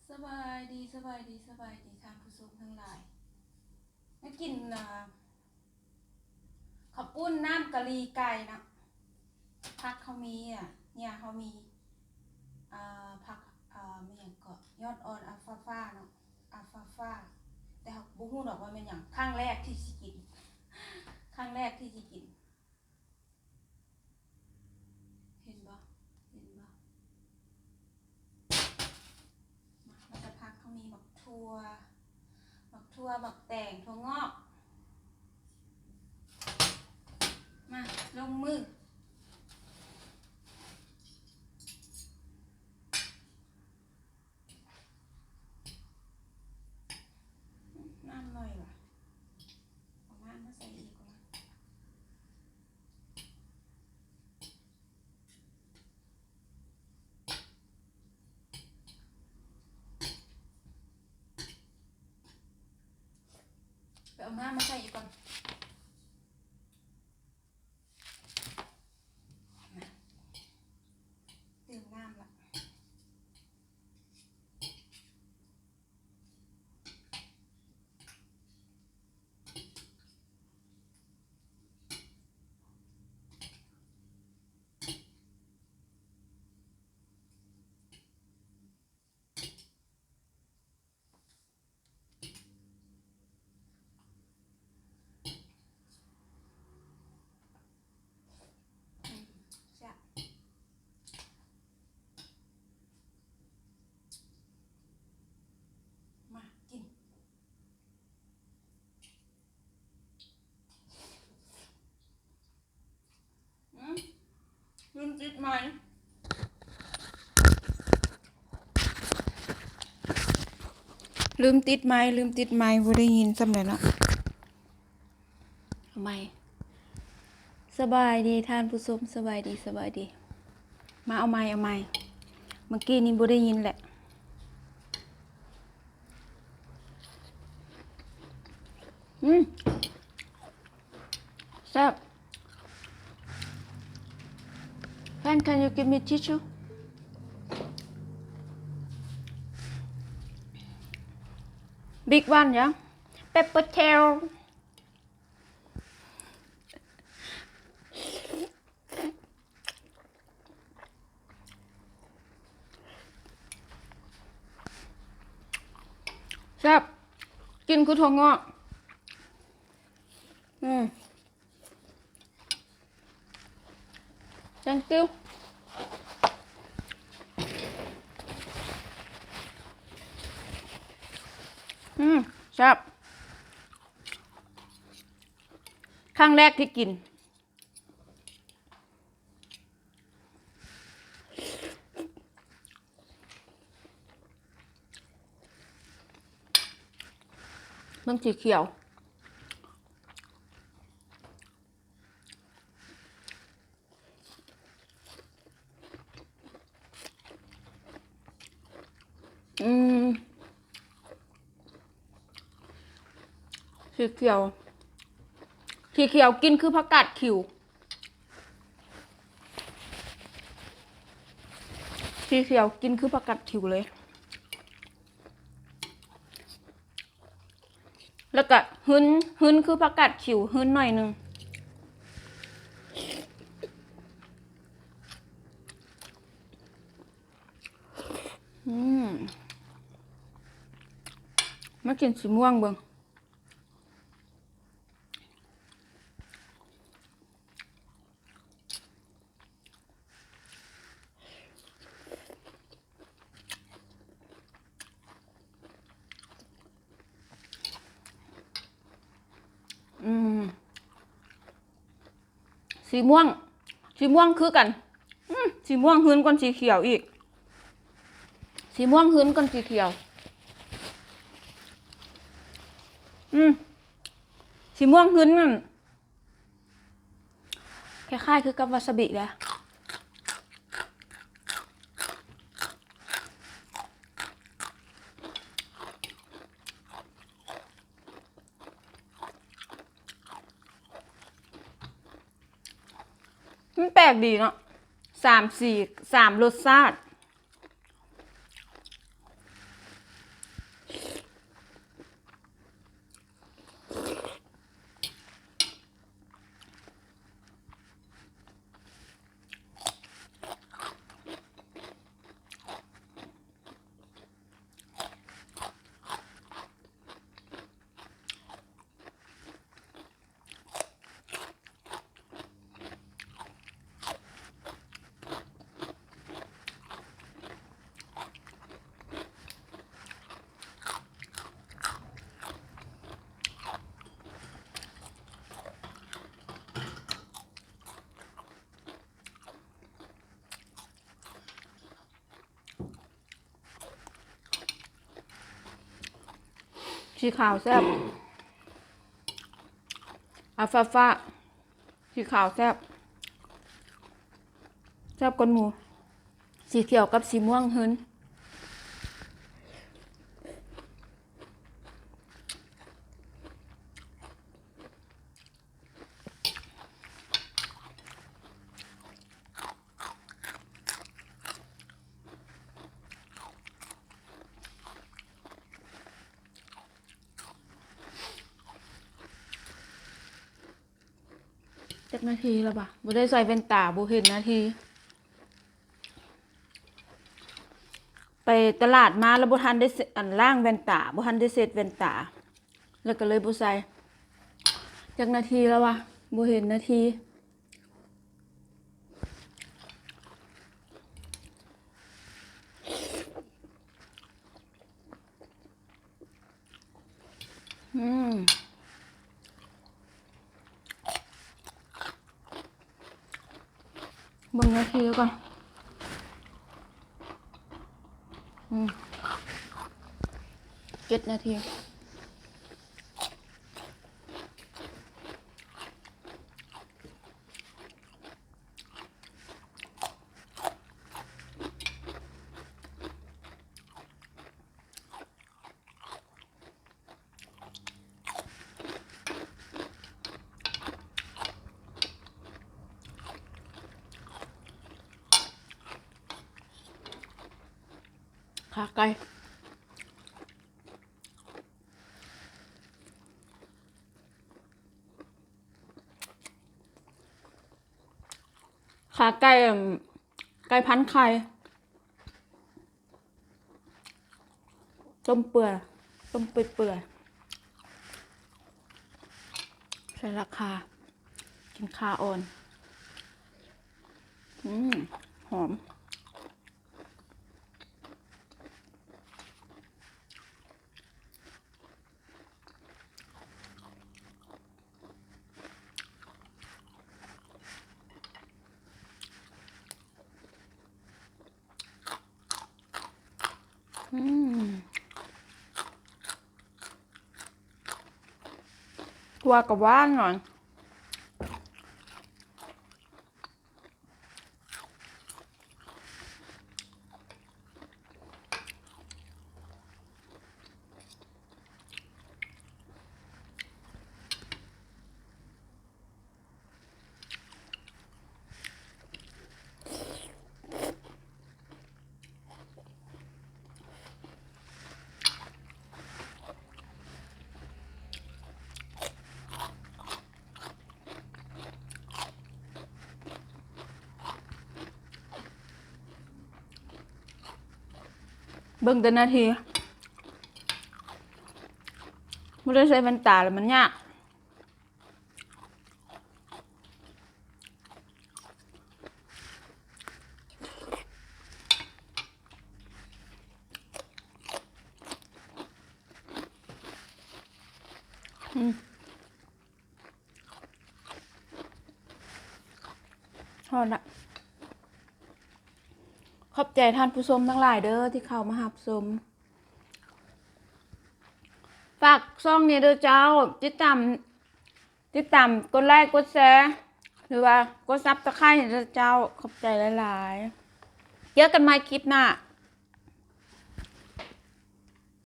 ສະບາຍດີ ສະບາຍດີ ສະບາຍດີທ່ານຜູ້ຊົມທັງຫຼາຍ. ມາກິນ ອ່າ ເຂົ້າປຸ້ນນ້ຳກະຫຼີ່ໄກ່ເນາະ. ຜັກເຮົາມີ ອ່າ ເຫຍື່ອເຮົາມີ ອ່າ ຜັກ ອ່າ ແມ່ນຫຍັງເກາະ ຍອດອ່ອນອາຟາຟາເນາະ ອາຟາຟາ ແຕ່ເຮົາບໍ່ຮູ້ດອກວ່າແມ່ນຫຍັງ. ຄັ້ງແລກທີ່ຊິກິນ ຄັ້ງແລກທີ່ຊິກິນ. ເຫັນບໍ່ ເຫັນບໍ່? ມາ ແລ້ວກະຜັກເຮົາມີໝາກຖົ່ວ ໝາກຖົ່ວ ໝາກແຕງ ຖົ່ວງອກ. ມາ ລົງມື. ນ້ຳໜ້ອຍຫວາ? ເອົານ້ຳມາໃສ່ອີກກ່ອນ. ໄປເອົານ້ຳມາໃສ່ອີກກ່ອນ. ຕື່ມນ້ຳລະ. ມາກິນ. ອືມ ລືມຕິດໄມ ລືມຕິດໄມ ລືມຕິດໄມ ບໍ່ໄດ້ຍິນສ່ຳໃດເນາະ. ເອົາໃໝ່. ສະບາຍດີທ່ານຜູ້ຊົມ ສະບາຍດີ ສະບາຍດີ. ມາ ເອົາໃໝ່ ເອົາໃໝ່ ເມື່ອກີ້ນີ້ບໍ່ໄດ້ຍິນແຫຼະ. ອືມ ແຊບ. Friend, can you give me tissue? Big one, yeah? Pepper tail. ແຊບ ກິນຄືຖົ່ວງອກ. ອືມ thank you. ອືມ ແຊບ ຄັ້ງແລກທີ່ກິນ. ມັນສີຂຽວ ອືມ ສີຂຽວ ສີຂຽວ ກິນຄືຜັກກາດຂິວ ສີຂຽວ ກິນຄືຜັກກາດຂິວເລີຍ. ແລ້ວກະຫຶນ ຫຶນຄືຜັກກາດຂິວ ຫຶນໜ້ອຍໜຶ່ງ. ອືມ ມາກິນສີມ່ວງເບິ່ງ. ອືມ ສີມ່ວງ ສີມ່ວງຄືກັນ. ອືມ ສີມ່ວງຫຶນກ່ອນສີຂຽວອີກ ສີມ່ວງຫຶນກ່ອນສີຂຽວ. ອືມ ສີມ່ວງຫຶນນັ້ນ ຄ້າຍໆຄືກັບວາຊາບິເດ້. ມັນແປກດີເນາະ ສາມສີ ສາມລົດຊາດ. ສີຂາວແຊບ ອາຟາຟາ ສີຂາວແຊບ ແຊບກວ່າໝູ່ ສີຂຽວກັບສີມ່ວງຫືນ. ຈັກນາທີແລ້ວວະ? ບໍ່ໄດ້ໃສ່ແວ່ນຕາ ບໍ່ເຫັນນາທີ. ໄປຕະຫຼາດມາແລ້ວບໍ່ທັນໄດ້ ອັນ ລ້າງແວ່ນຕາ ບໍ່ທັນໄດ້ເຊັດແວ່ນຕາ ແລ້ວກໍເລີຍບໍ່ໃສ່. ຈັກນາທີແລ້ວວະ? ບໍ່ເຫັນນາທີ. ອືມ ເບິ່ງນາທີກ່ອນ. ອືມ ເຈັດນາທີ. ຂາໄກ່ ຂາໄກ່ ເອີ່ມ ໄກ່ພັນໄຂ່ ຕົ້ມເປື່ອຍ ຕົ້ມເປື່ອຍໆ ໃສ່ລາຄາ ກິນຄາອ່ອນ. ອືມ ຫອມ. ອືມ ຖົ່ວກໍຫວານໜ້ອຍ. ເບິ່ງແຕ່ນາທີ ບໍ່ໄດ້ໃສ່ແວ່ນຕາແລ້ວມັນຍາກ. ອືມ ພໍລະ ຂອບໃຈທ່ານຜູ້ຊົມທັງຫຼາຍເດີ ທີ່ເຂົ້າມາຮັບຊົມ. ຝາກຊ່ອງແດ່ເດີເຈົ້າ ຕິດຕາມ ຕິດຕາມ ກົດໄລ ກົດແຊ ຫຼືວ່າກົດຊັບສະໄຄເດີເຈົ້າ. ຂອບໃຈຫຼາຍໆ. ເຈີກັນໃໝ່ຄລິບໜ້າ.